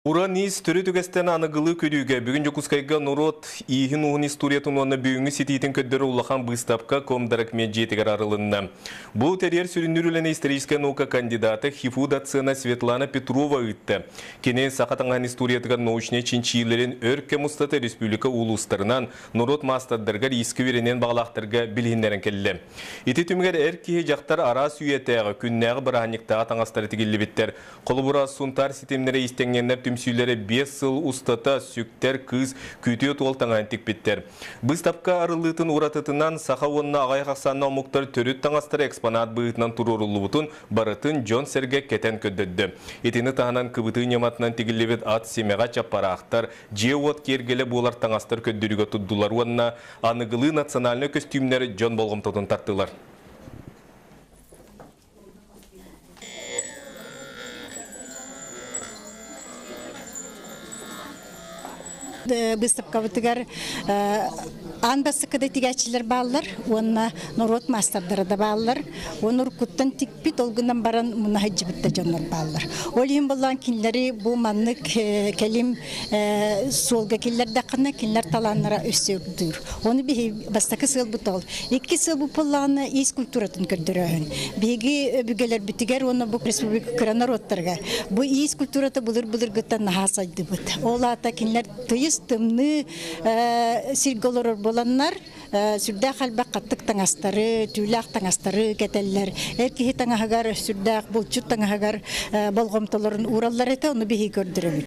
Уран иис төрүт үгэстэн аныгылыы көрүүгэ бүгүн Дьокуускайга норуот ииһин-ууһун историятын уонна бүгүҥҥү ситиитин көрдөрөр улахан быыстапка Комдаракмет дьиэтигэр арылынна. Бу тэрийэр сүрүннүүр үлэни историческай наука кандидата ХИФУ доцена Светлана Петрова ыытта. Кини саха таҥаһын историятыгар научнай чинчийиилэрин өр кэм устата республика улуустарынан, норуот маастардарыгар иискэ үөрэниэн баҕалаахтарга билиһиннэрэн кэллэ. Ити түмүгэр эр киһи, дьахтар араас үйэтээҕи, күннээҕи бырааһынньыктааҕы таҥастары тигиллибиттэр. Холобура, Сунтаар ситимнэрэ иистэнньэннэр түмсүүлэрэ 5 сыл устата сүктэр кыыс күтүөт уол таҥаһын тикпиттэр. Быыстапка арыллыытын уратытынан саха уонна аҕыйах ахсааннаах омуктар төрүт таҥастара экспонат быһыытынан туруоруллубутун барытын дьон-сэргэ кэтэн көрдөрдө. Итини таһынан кыбытыы ньыматынан тигиллибит ат симэҕэ чаппараахтар, дьиэ-уот киэргэлэ буолар таҥастар көрдөрүүгэ турдулар уонна аныгылыы национальнай көстүүмнэр дьон болҕомтотун тартылар. Быыстапкабытыгар аан бастакы тигээччилэр бааллар уонна норуот маастардара да бааллар. Уонна уруккуттан тикпит, ол гынан баран муна сылдьыбыт да дьоннор бааллар. Ол иһин буллаан кинилэри бу маннык кэлим суолга киллэрдэххинэ, кинилэр талааннара өссө үрдүүр. Ону биһи бастакы сыалбыт ол. Икки сыал буоллаҕына иис культуратын көрдөрөөһүн. Биһиги өбүгэлэрбитигэр уонна бу республика кыра норуоттарга бу иис культурата былыр-былыргыттан наһаа сайдыбыт. Ол аата кинилэр тыйыс тымныы сиргэ олорор буоланнар, сүрдээх элбэх хаттык таҥастары, түүлээх таҥастары кэтэллэр. Эр киһи таҥаһыгар, сүрдээх булчут таҥаһыгар болҕомтолорун уураллар этэ, ону биһиги көрдөрөбүт.